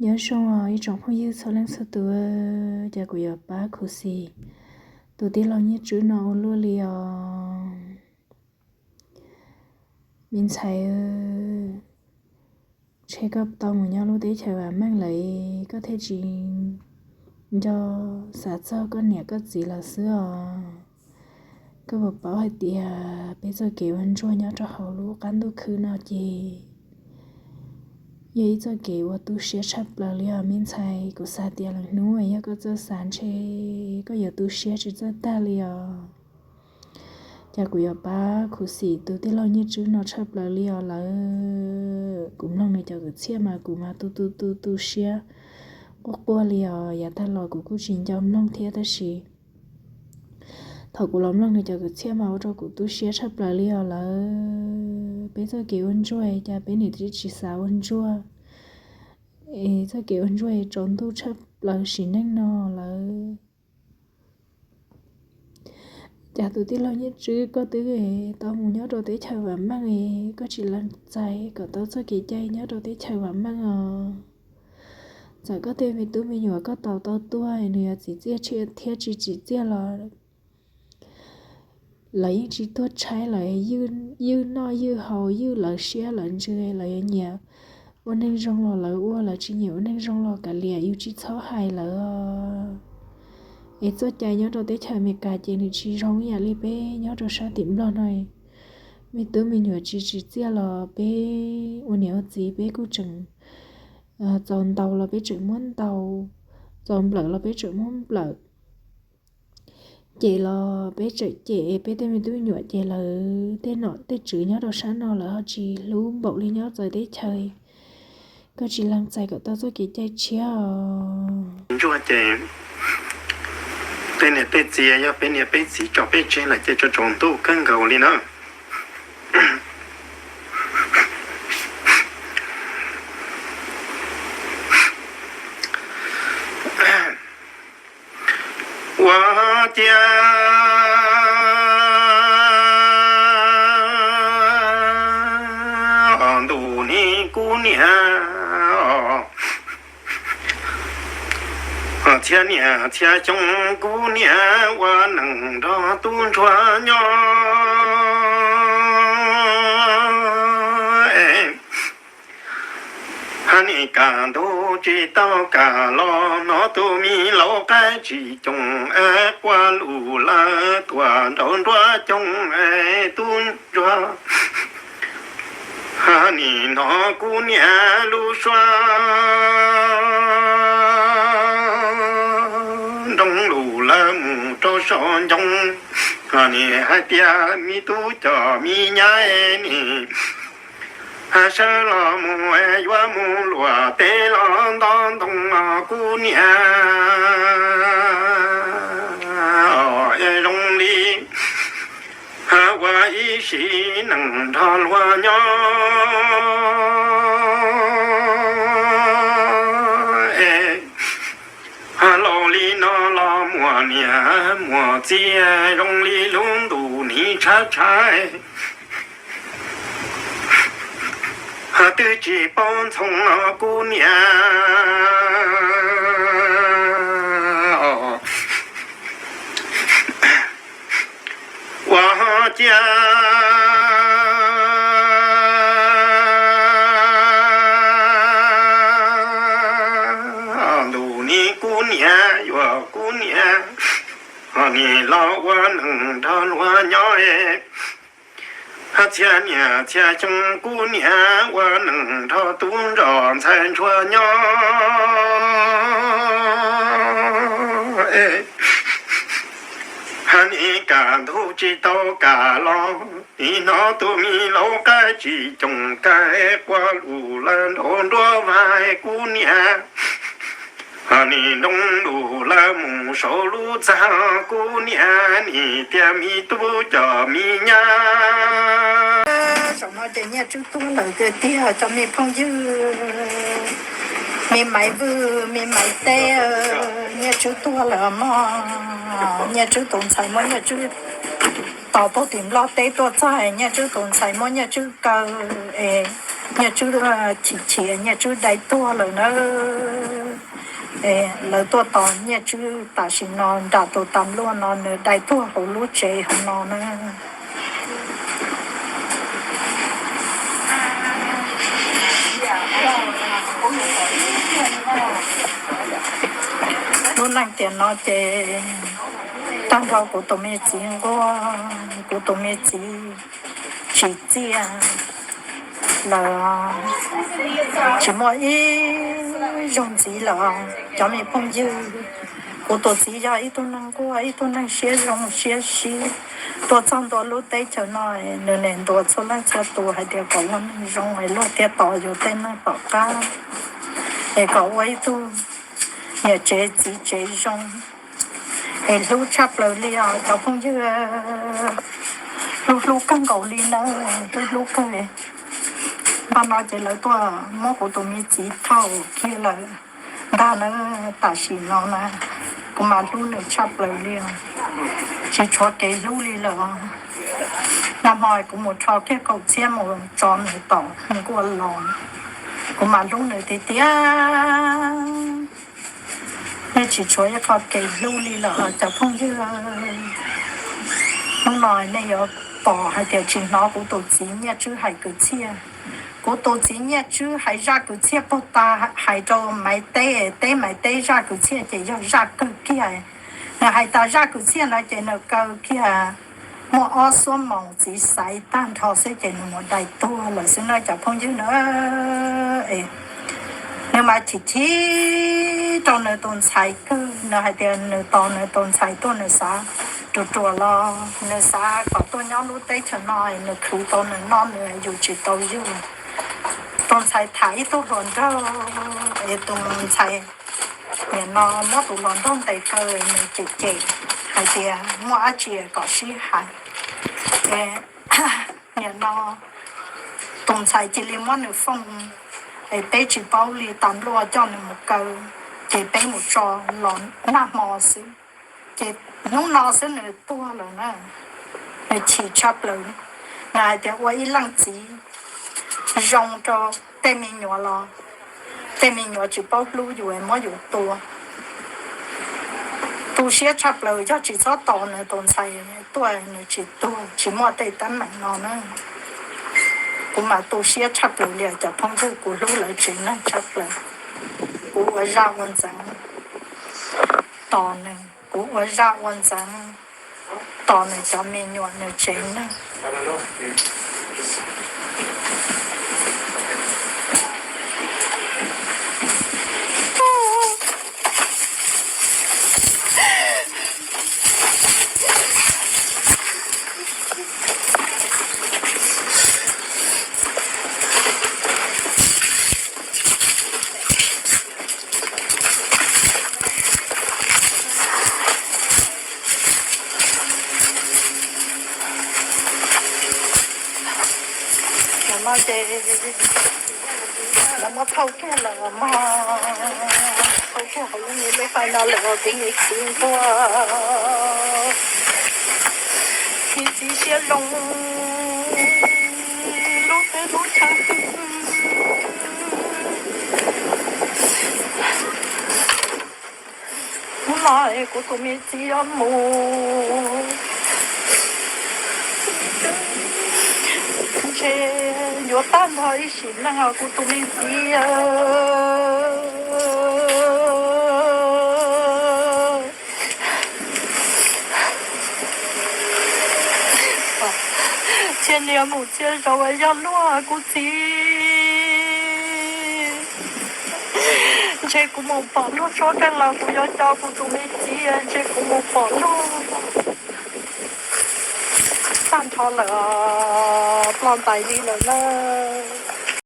Nyob zoo os ib tsoom phooj ywg txhua leej txhua tus, cas kuv yuav pab khuv xim tus tij laug Nyiaj Tswb no ua luaj li os. Me ntxhais, ntshe koj tau mus nyob lub teb chaws vam meej lawm, koj thiaj tsis nco xav txog koj niam koj txiv lawm xwb os. Koj puas paub hais tias peb txoj kev ua ntsuag nyob rau hauv lub qab ntuj khwb no ces yog ib txoj kev uas tu siab tshaj plaws li os me ntxhais. Kuv xav tias lwm hnub yog koj txawj xav ntshe koj yuav tu siab tsis txawj tag li os. Cas kuv yuav pab khuv xim tus tij laug Nyiaj Tswb no tshaj plaws li os lawm. Kuv mloog nws cov kwv txhiaj mas kuv mas tu tu tu tu siab quaj quaj li os. Yav tag los kuv kuj tsis nco mloog thiab tab sis thaum kuv los mloog nws cov kwv txhiaj mas ua rau kuv tu siab tshaj plaws li os lawm. Peb txoj kev ua ntsuag cas peb niam txiv tsis xav ua ntsuag, es txoj kev ua ntsuag tsaus ntuj tshaj plaws sim neej no lawm. Cas tus tij laug Nyiaj Tswb koj twb tau mus nyob rau teb chaws vam meej, koj tsis lees txais kom tau txoj kev cai nyob rau teb chaws vam meej os. Txawm koj tej me tub me nyuam koj tos tau tuag nws yuav txim txiaj thiab tsis txim txiaj los lawv yeej tsis tuag tshaib, lawv ywj noj ywj haus, ywj lawv siab lawv ntsws, lawv yuav nyiam ua neeg zoo los lawv ua, lawv tsis nyiam ua neeg zoo los kav liam, yus tsis txhob hais lawv. Es txoj cai nyob rau teb chaws Amelikas ces nws tsis zoo ib yam li peb nyob rau sab tim Nplog no. Me tub me nyuam tsis tsim txiaj los peb ua niam ua txiv peb kuj tseem, txaus ntaus los peb tseem muab ntaus, txaus nplawm los peb tseem muab nplawm. Cem los peb tseem cem, peb tej me tub me nyuam ces lawv tej nom tej tswv nyob rau sab no lawv ho tsis hlub npaum li nyob txawv teb chaws. Koj tsis lees txais kom tau txoj kev cai tshiab os. Ntsuag ces tej niam tej txiv, yog peb niam peb txiv tso peb tseg lawm ces tsaus ntuj kawg nkaus li na. Ua ciav ntuj ni kuv niam, txhia niam txhia xyoo kuv niam ua neej nrog tub ntsuag nyob. Nim kam ntug tsis tau kam los hnov tus me laus qaib tsis coom es quaj lus lawv tuaj nraum nruab coog es tub ntsuag. Nim hnov kuv niam lub suab nroo lus lawv mus rau saum ncoo. Nim hais tias me tub cov me nyab nim sawv los mus yuav mus luam teb los nto ntoo os kuv niam. Zoo li ua ib sim neej nrog luag nyob es laus li no los muaj niam muaj txiv zoo li lub ntuj ni tshaib tshaib. Twb tsis paub ntxhoo kuv niam. Ua ciav ntuj ni kuv niam yuav kuv niam, nim los ua neej nrog luag nyob. Txhia niam txhia xyoo kuv niam ua neej nrog tub nrog ntxhais ntsuag nyob. Nim kam ntug tsis tau kam los, nim hnov tus me laus qaib tsis coom kav quaj lus lawv nraum nruab vag kuv niam. Nim nroo lus lawv mus saum lub txaj kuv niam, nim tias me tub cov me nyab. Zaum no ces Nyiaj Tswb tuag lawm tiag tiag cov me phooj ywg, me Maiv Vwj, me Maiv Teb, Nyiaj Tswb tuag lawm mog, Nyiaj Tswb tus ntxhais muab Nyiaj Tswb Tos puag tim Nplog teb tuaj txog, Nyiaj Tswb tus ntxhais muab Nyiaj Tswb kaw es Nyiaj Tswb chim chim, Nyiaj Tswb dai tuag lawm na. Lawv tuaj tos Nyiaj Tswb tam sim no nram tus tas npluaj no, nws dai tuag hauv lub tsev hauv no na. Lub neej tiam no ces tag nrho kuv tus me txiv nquag, kuv tus me txiv tsis txiaj lawm, tsis muaj ib zaug ntxiv lawm. Cov me phooj ywg, kuv tus txiv yog ib tug neeg nquag, ib tug neeg siab zoo siab sib. Tuaj txog ntua lub teb chaws no, nws nim ntuas txhua leej txhua tus hais tias kom ua neeg zoo es luag thiaj tos yus tej neeg tom qab, es kom ua ib tug niam tsev txiv tsev zoo, es hlub tshaj plaws li os cov phooj ywg. Hlub hlub kawg nkaus li na, hlub hlub kawg li. Npaj no ces lawv tuaj muab kuv tus me txiv thauj kiag lawm ntag na. Tam sim no na, kuv mas hlub nws tshaj plaws li os, tsis tshuav kev hlub li lawm. Nag hmo kuv mus rho kiag kaum txhiab mus tso nws tom nkuaj los, kuv mas hlub nws tiag tiag. Nej tsis tshuav ib qho kev hlub li lawm cov phooj ywg. Hnub no nej yuav pom hais tias tsis hnov kuv tus txiv Nyiaj Tswb hais kwv txhiaj. Kuv tus txiv Nyiaj Tswb hais zaj kwv txhiaj puag ta, hais rau Maiv Teb, teb Maiv Teb zaj kwv txhiaj ces yog zaj kawg kiag. Nws hais tas zaj kwv txhiaj no ces nws kaw kiag muaj ob xuab moos txiv xaiv tag nrho xwb ces nws mus dai tuag lawm xwb na cov phooj ywg na. Nws mas chim chim rau nws tus ntxhais kawg, nws hais tias nws tos nws tus ntxhais tuaj nws xav ruam ruam los nws xav kom tuaj nyob lub teb chaws no nws khwv tau nws noj nws yus tsis tau yug. Tus ntxhais tham ib tug hluas nraug es tus ntxhais nim no muab tus hluas nraug ntes kaw, nws cem cem hais tias muaj dab tsi kom sib hais. Nim no tus ntxhais cia li muab nws fooj, es peb tsis paub li, tas npluaj coj nws mus kaw, ces peb mus tso los nag hmo xwb, ces hnub no xwb nws tuag lawm na. Nws chim tshaj plaws, nws hais tias ua ib leej txiv zoo rau tej me nyuam los tej me nyuam tsis paub hlub yus es muab yus tua. Tu siab tshaj plaws, yog tsis txhob tos nws tus ntxhais tuaj nws tsis tuag, tsis muaj tej teeb meem no na. Kuv mas tu siab tshaj plaws li os cov phooj ywg, kuv hlub lawv tsev neeg tshaj plaws. Kuv ua zaj ua ntxeev tos nws, kuv ua zaj ua ntxeev tos nws cov me nyuam nws tsev neeg. Tam no ces lawv muab thauj kiag lawm mog, thauj kiag hauv lub me lub fais no lawm, kuv me txiv nquag, txiv txiv siab zoo, lub teb lub chaw twg. Hnub no kuv tus me txiv yuav mus, ntshe yuav tag nrho ib sim neej os kuv tus me txiv. Txhiaj niaj mus txhiaj zaus yog luag kuv txiv, ntshe kuv mus pom luag tsob kawg los kuv yuav coj kuv tus me txiv, ntshe kuv mus pom luag tag nrho lawm, ploj ntais li lawm na.